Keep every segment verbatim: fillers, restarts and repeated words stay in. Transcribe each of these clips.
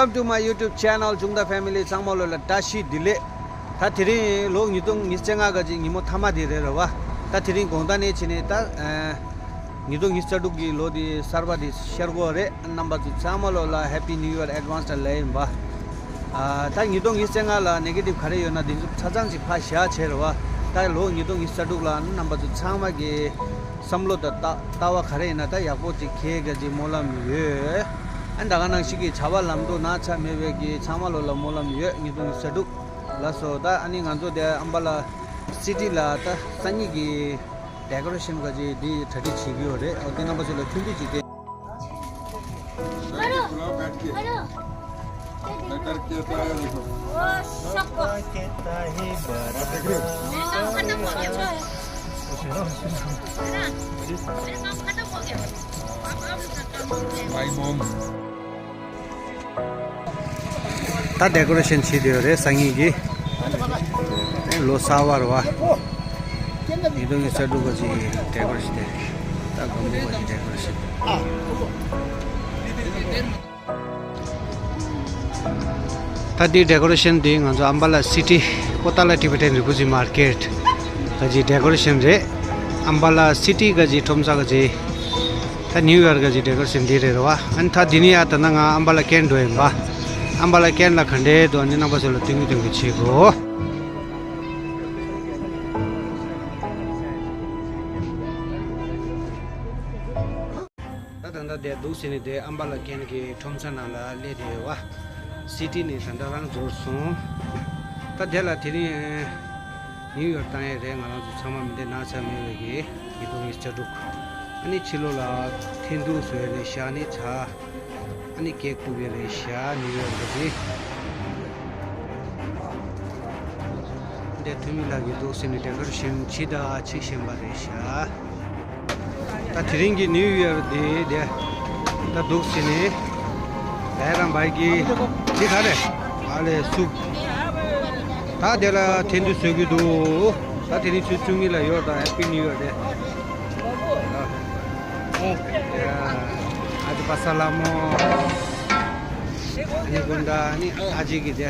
Welcome to my YouTube channel, Chungda Family. ཚང་མ་ལོ་ལ་བཀྲ་ཤིས་བདེ་ལེགས། ད་དེ་རིང་ལོ་ཉིས་སྟོང་ཉི་ཤུ་རྩ་ལྔ་ག་ཅིག་ཉིན་མོ་མཐའ་མ་དེ་རེད་རེད་བ། ད་དེ་རིང་དགོང་དག་ནས་བྱས་ནས་ད་ཨ་ཉིས་སྟོང་ཉི་ཤུ་རྩ་དྲུག་གི་ལོ་དེ་གསར་པ་དེ་ཤར་གོ་རེད། རྣམ་པ་ཚོ་ཚང་མ་ལོ་ལ་Happy New Year advance ལ་ལབ་ཡིན་པ། ཨ་ད་ཉིས་སྟོང་ཉི་ཤུ་རྩ་ལྔ་ལ་ནེ་གེ་ཊིབ་ག་རེ་ཡོད་ན་དེ་ཚོ་ཆ་ཚང་ཅིག་ཕར་བཞག་བྱས་རེད་བ། ད་ལོ་ཉིས་སྟོང་ཉི་ཤུ་རྩ་དྲུག་ལ་རྣམ་པ་ཚོ་ཚང་མ་གི་བསམ་བློ་དང་ལྟ་ལྟ་བ་ག་རེ་ཡིན་ན་ད་ཡག་པོ་ཅིག་འཁྱེར་ག་ཅིག་སྨོན་ལམ་ཡོད། ཨ་ད་ག་ནང་བཞིན་གྱི་བྱ་བ་ལམ་འགྲོ་ན་ཚ་མེད་པའི་གི་ཚང་མ་ལོ་ལ་སྨོན་ལམ་ཡོད། ཉིས་སྟོང་ཉི་ཤུ་རྩ་དྲུག་ལ་སོ། ད་ཨ་ནི་ང་ཚོ་དེ་ཨམ་བ་ལ་སི་ཊི་ལ་ད་སང་ཉིན་གྱི་ཌེ་ཀོ་རེ་ཤན་ག་ཅིག་འདི་གྲ་སྒྲིག་བྱེད་ཀྱི་ཡོད་རེད། འོ་དེ་རྣམ་པ་ཚོ་ལ་མཐུན་སྒྲིལ་ཅིག་དེ། hello. Hello. Hello. वो शक्का। मेरा काम खत्म हो गया। मेरा काम खत्म हो गया। My mom. ད་ཌེ་ཀོ་རེ་ཤན་བྱེད་དེ་ཡོད་རེད་སང་ཉིན་གྱི། ལོ་གསར་པ་རེད་བ། ཉིས་སྟོང་ཉི་ཤུ་རྩ་དྲུག་ག་ཅིག་ཌེ་ཀོ་རེ་ཤན་དེ། ད་དགོང་མོ་ག་ཅིག་ཌེ་ཀོ་རེ་ཤན། ད་འདི་ཌེ་ཀོ་རེ་ཤན་འདི་ང་ཚོ་ཨམ་བ་ལ་སི་ཊི་པོ་ཏཱ་ལ་ཊི་བེ་ཊན་རི་ཕུ་ཇི་མར་ཀེཊ་ག་ཅིག་ཌེ་ཀོ་རེ་ཤན་རེད། ཨམ་བ་ལ་སི་ཊི་ག་ཅིག་ཁྲོམ་ས་ག་ཅིག་ད་ནིའུ་ཡོག་ག་ཅིག་ཌེ་ཀོ་རེ་ཤན་འདི་རེད་རེད་བ། ཨ་ནི་ད་འདི་ནི་ཡ་ད་ན་ང་ཨམ་བ་ལ་ཀེན་འགྲོ་ཡིན་པ། ཨམ་བ་ལ་ཀེན་ལ་ག་འདྲའི་འདུག་ཨ་ནི་རྣམ་པ་ཚོ་ལ་སྟོན་གི་སྟོན་གི་བྱེད་དགོས། ད་ད་ལྟ་དེ་འདུག་ཟེར་ནས་དེ་ཨམ་བ་ལ་ཀན་གྱི་ཁྲོམ་ས་ནང་ལ་སླེབས་བསྡད་ཡོད་བ། སི་ཊི་ནས་ད་ལྟ་རང་འབྱོར་སོང་། ད་དེ་ལ་དེ་རིང་ནིའུ་ཡོག་བཏང་ཡས་རེད། ང་རང་ཚོ་ཚང་མ་མི་འདི་ན་ཚ་མེད་པའི་གི་ཉིས་སྟོང་ཉི་ཤུ་རྩ་དྲུག་ཨ་ནི་ཕྱི་ལོགས་ལ་འཐེན་ཐུག་བཟོས་རེད་ཤག་ཨ་ནི་ཚ། ཨ་ནི་ཀེག་བཀྲུ་གི་རེད་ཤག་ནིའུ་ཡོག་གི་རེད། འདི་ཐུ་མི་ལགས་ཀྱིས་འདུག་ཟེར་ནས་ཌེ་ཀོ་རེ་ཤན་བྱེད་ད་བྱེད་བཞིན་པ་རེད་ཤག་ད་དེ་རིང་གི་ནིའུ་ཡོག་དེ་དེ་ད་འདུག་ཟེར་ནས་ད་རང་བའི་གི་འདི་ག་རེ་ཨ་ལས་སུབ། ད་དེ་ལ་འཐེན་ཐུག་བཟོ་གི་འདུག་ད་དེ་རིང་ཆུ་ཚོད་གཉིས་ལ་ཡོད། ད་ཧེ་པི་ནིའུ་ཡོག་དེ། ཨ་ཅི་པ་ས་ལ་མོ། ཨ་ནི་ཀུན་ད་ཨ་ནི་ཨ་ཅེ་གི་དེ་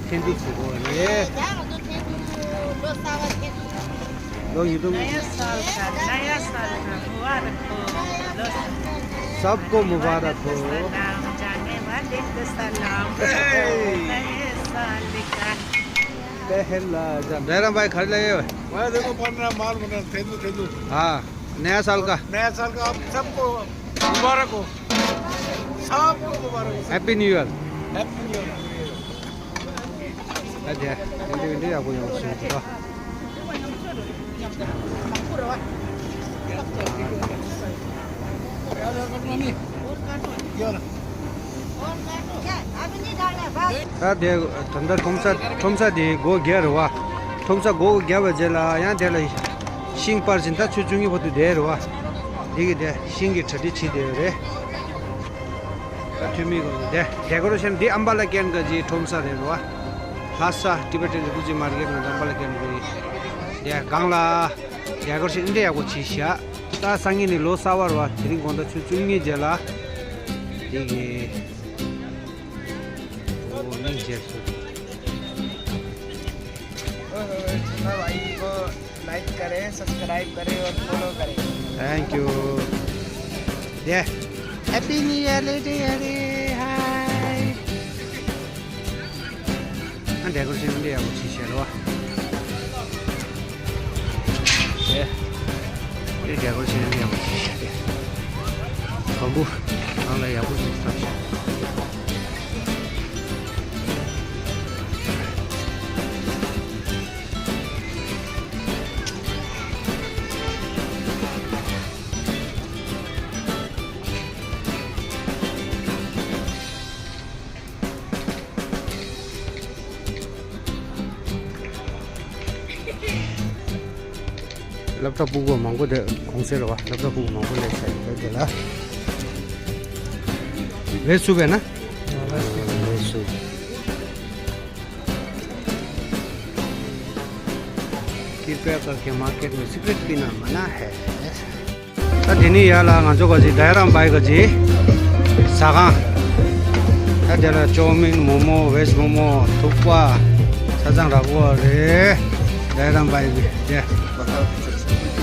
འཐེན་ཐུག་བྱེད་དགོས་རེད། ལོ་ཡིན་དུ། नया साल का, नया साल का मुबारक हो। सबको मुबारक हो। सलाम, जाने वाले को सलाम। नए साल का। पहला जन्म। जयराम भाई, खड़े लगे हुए। भाई, देखो, बन रहा, माल बन रहा, थेंदू, थेंदू। हाँ। नया साल का। नया साल का आप सबको मुबारक हो। सबको मुबारक हो। Happy New Year. Happy New Year. ཨ་དེ་དེ་འདྲ་ཡག་པོ་ཡོང་སོང་ད། ད་དེ་ད་ལྟ་ཁྲོམ་ས་ཁྲོམ་ས་དེ་སྒོ་བརྒྱབ་རེད་བ། ཁྲོམ་ས་སྒོ་བརྒྱབ་པའི་རྗེས་ལ་ཡང་དེ་ལ་ཤིང་སྤར་བཞིན་ད་ཆུ་ཚོད་གཉིས་བར་དུ་བསྡད་རེད་བ། འདི་གི་དེ་ཤིང་གི་གྲ་སྒྲིག་བྱེད་བསྡད་ཡོད་རེད། ད་ཐུ་མི་གོ་དེ་ཌེ་ཀོ་རེ་ཤན་འདི་ཨམ་བ་ལ་ཀན་ག་ཅིག་ཁྲོམ་ས་རེད་བ། ལྷ་ས་ཊི་བེ་ཊན་རི་ཕུ་ཇི་མར་ཀེཊ་ནང་ཨམ་བ་ལ་ཀན་གི་དེ་སྒང་ལ་ཌེ་ཀོ་རེ་ཤན་འདི་ཡག་པོ་བྱས་ཤག་ད་སང་ཉིན་ནི་ལོ་གསར་པ་རེད་བ། དེ་རིང་དགོང་དག་ཆུ་ཚོད་གཉིས་རྗེས་ལ་འདི་གི་འོ་གཉིས་རྗེས་སུ། ओए होए, छोटा भाई को लाइक करें, सब्सक्राइब करें और फॉलो करें। Thank you. Yeah. Happy New Year, lady, lady. Hi. ཨ་ཌེ་ཀོ་རེ་ཤན་འདི་ཡག་པོ་བྱས་ཤག་ལོ། ཨེ། འདི་ཌེ་ཀོ་རེ་ཤན་འདི་ཡག་པོ་བྱས་ཤག་སྟེ། བམ་བུ་ནང་ལ་ཡག་པོ་བྱས་བཏང་ཤག་སློབ་གྲྭ་ཕྲུ་གུ་མང་པོ་དེ་གོང་ཚད་རེད་བ། སློབ་གྲྭ་ཕྲུ་གུ་མང་པོ་སླེབས་ཤག་ཡིན་པ་དེ་ལ། ཝེ་སུ་བས་ན། ཝེ་སུ། कृपया करके मार्केट में सिगरेट पीना मना है। ད་དེ་ནས་ཡར་ལ་ང་ཚོ་ག་ཅིག་ཌའི་རམ་བའི་ག་ཅིག་ཟ་ཁང་། ད་ དེ་ལ་ཅའོ་མིན་མོ་མོ་ཝེཇ་མོ་མོ་ཐུག་པ་ཆ་ཚང་རག་པོ་རེད། ལས་རམ་པ་ཡིན་པས་དེ།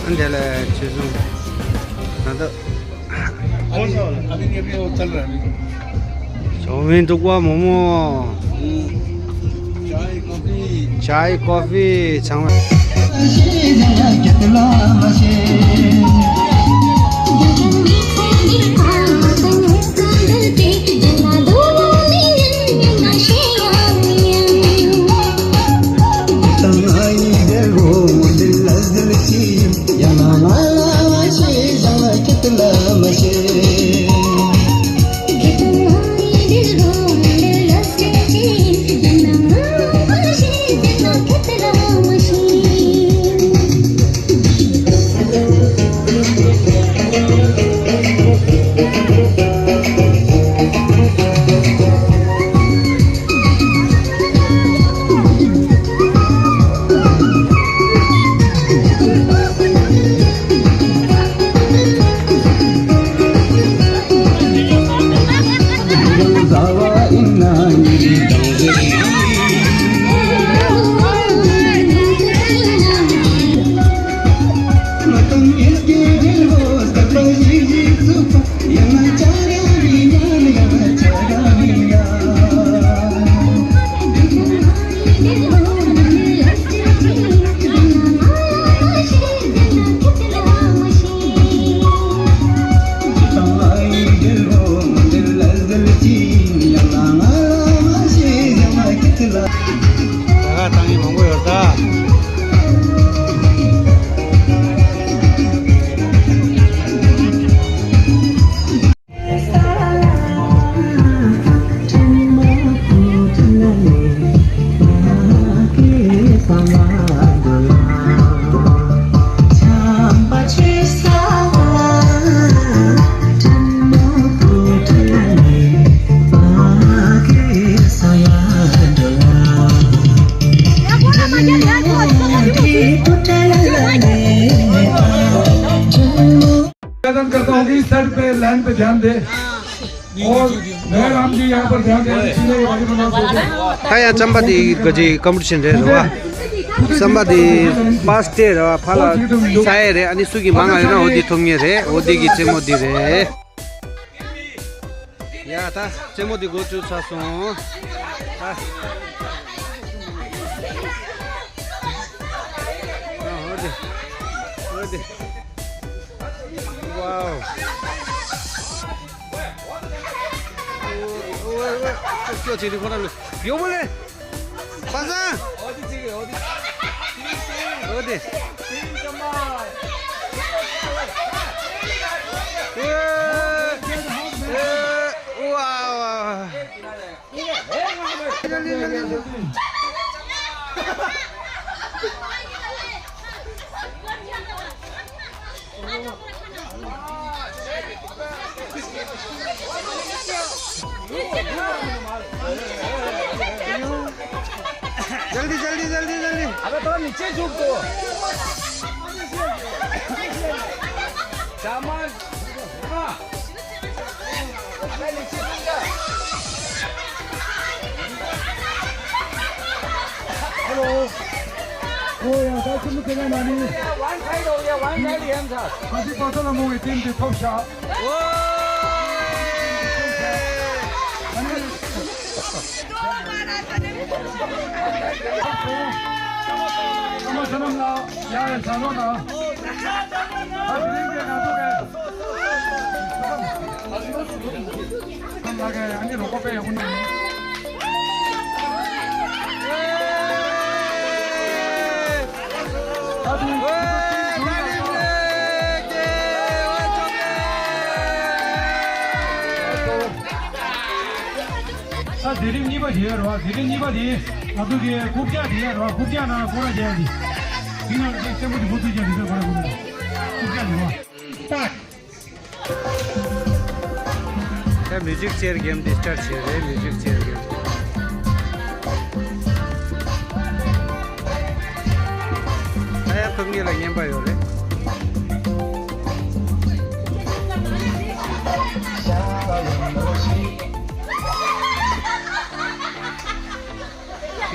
ཨ་འདི་ལ་ཆུ་བཟུང་ད་ལྟ། ཅའོ་མིན་ཐུག་པ་མོ་མོ། चाय कॉफी। चाय कॉफी ཚང་མ། ད་ག་བཏང་ཡིན་མང་པོ་ཡོད་ད། निवेदन करता हूँ कि सेट पे, लाइन पे ध्यान दे। और मैं राम जी यहाँ पर ध्यान दे, पीले वाली बना दो। ད་ཡང་རྩམ་པ་འདི་ག་ཅིག་ཀམ་པི་ཊི་ཤན་རེད་རེད་བ། རྩམ་པ་འདི་པཱ་སི་ཊི་རེད་བ། ཕར་ལ་ས་ཡ་རེད། ཨ་ནི་སུ་གི་མང་ང་ཡོད་ན་འོ་འདི་ཐོབ་ངེས་རེད། འོ་འདི་གི་རྩེད་མོ་འདི་རེད། ཡ་ད་རྩེད་མོ་འདི་འགོ་བཙུགས་ཚར་སོང་། ད་འོ་འདི་འོ་འདི། ཝའོ། ཡོ་མོ་ལེ། པ་སངས། འོ་དེ། ཨེ། ཨེ། ཝའོ། जल्दी, जल्दी, जल्दी, जल्दी। अबे थोड़ा नीचे झुक तो। सामान। हाँ। अबे नीचे झुक जा। हेलो। ओ यार, साहब, तुम किधर मानी? One side हो गया, one side ही हम था। अभी पता ना, मूवी टीम की top shot। ད་དེ་རིང་གཉིས་པ་དེ་ཡོད་རེད་བ། དེ་རིང་གཉིས་པ་དེ་ང་ཚོ་གི་རྐུབ་བཀྱག་དེ་ཡོད་རེད་བ། རྐུབ་བཀྱག་ནང་སྐོར་ར་རྒྱག་ཡ་དེ། དེ་ནང་ལ་ཅིག་སེམས་པོ་དེ་མོ་ཚུད་ཀྱང་དེ་ཚོ་སྐོར་ར་དགོས་རེད། རྐུབ་བཀྱག་དེ་རེད་བ། སྟག་ད་མིའུ་ཛིག་ཅེར་གེམ་འདི་སི་ཊར་ཊི་བྱས་རེད། མིའུ་ཛིག་ཅེར་གེམ། ད་ཡང་ཐུབ་ངེས་ལ་རྔན་པ་ཡོད་རེད།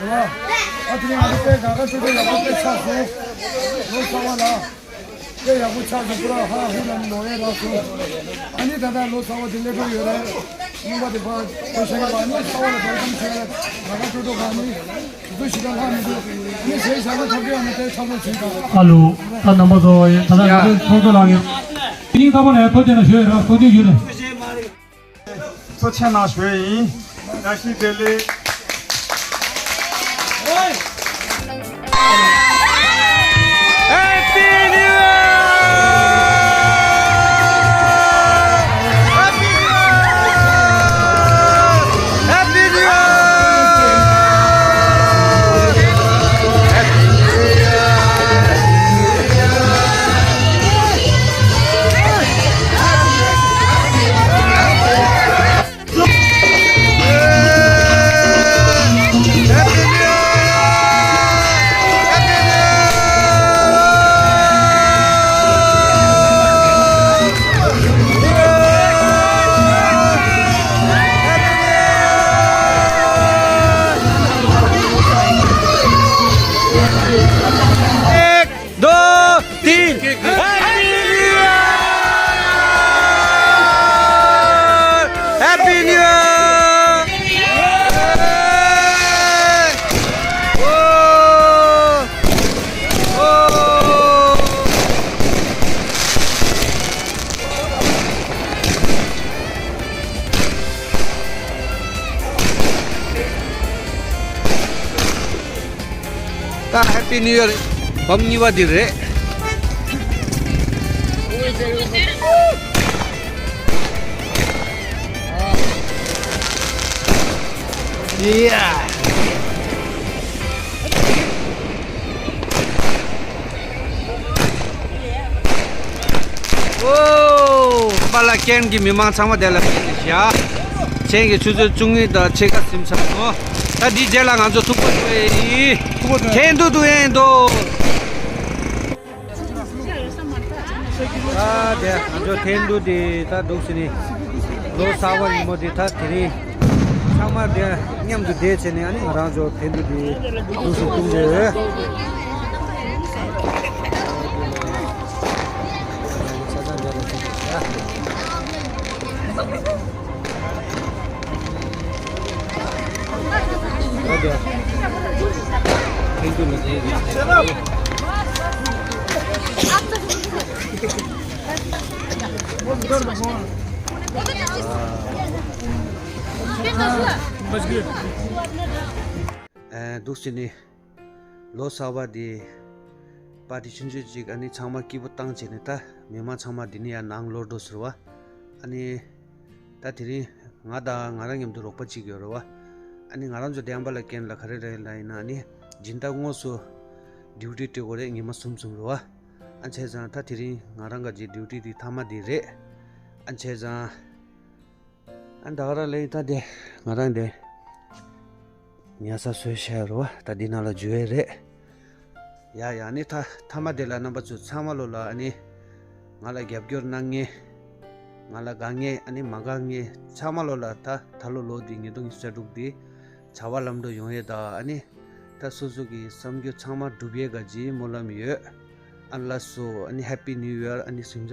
རེད་བ། ཨ་ཐི་རི་ང་ཚོ་དཔེ་དགའ་དགའ་སྤྲོ་སྤྲོ་ཡག་པོ་དཔེ་ཆགས་སོང་། ལོ་གསར་པ་ལ་དཔེ་ཡག་པོ་ཆགས་སོང་། པུ་ར་ཧ་ཧུ་ལ་ནི་ལོ་ཡས་རག་སོང་། ཨ་ནི་ད་ལྟ་ལོ་གསར་པ་དེ་སླེབས་འགྲོ་ཡོད་རེད། རྙིང་པ་དེ་ཕར་བོད་ཤ་ཡ་བ་ནི་གསར་པ་ལ་བེལ་ཀམ་བྱས། དགའ་དགའ་སྤྲོ་སྤྲོ་ག་ནི་དུ་ཞིག་ལ་ལྷག་མི་འདུག་ནི་ཟས་ཞག་ལ་ཐོབ་རྒྱུ་ཡང་ནི་དེ་ཚང་མ་བྱིན་དང་། ཨ་ལོ། ད་རྣམ་པ་ཚོ་ཡིན་ད་ལྟ་ང་ཚོའི་ཚོགས་གཙོ་ལགས་ཡིན། དེ་རིང་ད་པ་ནས་ཐོ་རྒྱལ་ན་ཞོལ་ར་ཐོ་རྒྱལ་ཡུལ་ནས། གཙོ་ཆེ་ནང་ཞོལ་ཡིན། བཀྲ་ཤིས་བདེ་ལེགས། Happy New Year! Happy New Year! Happy New Year! दो, तीन। Happy New Year! Happy New Year! Oh! Oh! ད་Happy New Year བམ་གཉིས་པ་འདི་རེད། ཡ། ཨོ། པཱ་ལགས་ཀན་གྱི་མི་མང་ཚང་མ་དེ་ལ་ཕེབས་ཤག་མཚན་གྱི་ཆུ་ཚོད་བཅུ་གཉིས་དང་ཕྱེད་ཀ་ཟིན་ཚར་སོང་། ད་འདིའི་རྗེས་ལ་ང་ཚོ་ཐུག་པ་འགྲོ་ཡི། ཐུག་པ་འགྲོ་ཡི། ཐེན་ཏུ་ཏུ་ཡན་དོ། ད་དེ་ང་ཚོ་ཐེན་ཏུ་དེ་ད་འདུག་ཟེར་ནས་ལོ་གསར་པ་ཉིན་མོ་དེ་ད་དེ་རིང་ཚང་མ་དེ་མཉམ་དུ་བསྡད་བྱས་ནས་ཨ་ནི་ང་རང་ཚོ་ཐེན་ཏུ་དེ་འདུག་སེ་བཏུང་དགོས། ཨ། འདུག་སེ་ནི། ལོ་གསར་པ་འདི་པར་ཊི་ཆུང་ཆུང་ཅིག་ཨ་ནི་ཚང་མ་སྐྱིད་པོ་བཏང་བྱས་ནས་ད་མི་མང་ཚང་མ་འདི་ནས་ཡར་ནང་ལོག་འགྲོ་ཟེར་བ། ཨ་ནི་ད་དེ་རིང་ང་དང་ང་རང་མཉམ་དུ་རོགས་པ་གཅིག་ཡོད་རེད་བ། ཨ་ནི་ང་རང་ཚོ་བདེན་པ་ལ་རྐྱེན་ལ་ག་རེ་རེད་ལ་ཡིན་ན་ཨ་ནི་སྦྱིན་བདག་དངོས་སུ་ཌིའུ་ཊི་སྤྲད་དགོས་རེད། ཉི་མ་གསུམ་གསུམ་རེད་བ། ཨ་བྱས་ཙང་ད་དེ་རིང་ང་རང་ག་གི་ཌིའུ་ཊི་འདི་མཐའ་མ་འདི་རེད། ཨ་བྱས་ཙང་། ཨ་ད་ག་རང་ལེན་ད་དེ་ང་རང་དེ་ཉལ་ས་བཟོས་བཞག་རེད་བ། ད་འདི་ནང་ལ་འཇུ་ཡས་རེད། ཡ་ཡ་ཨ་ནི་ད་མཐའ་མ་དེ་ལ་རྣམ་པ་ཚོ་ཚང་མ་ལོ་ལ་ཨ་ནི་ང་ལ་རྒྱབ་སྐྱོར་གནང་མཁན། ང་ལ་དགའ་མཁན་ཨ་ནི་མ་དགའ་མཁན་ཚང་མ་ལོ་ལ་ད་ད་ལོ་ལོ་འདི་ཉིས་སྟོང་ཉི་ཤུ་རྩ་དྲུག་འདི་བྱ་བ་ལམ་འགྲོ་ཡོང་ཡས་ད་ཨ་ནི་ད་སོ་སོ་གི་བསམ་རྒྱུ་ཚང་མ་འགྲུབ་ཡས་ག་ཅིག་སྨོན་ལམ་ཡོད། ཨ་ལགས་སོ་ཨ་ནི་Happy New Year ཨ་ནི་གཟིམ་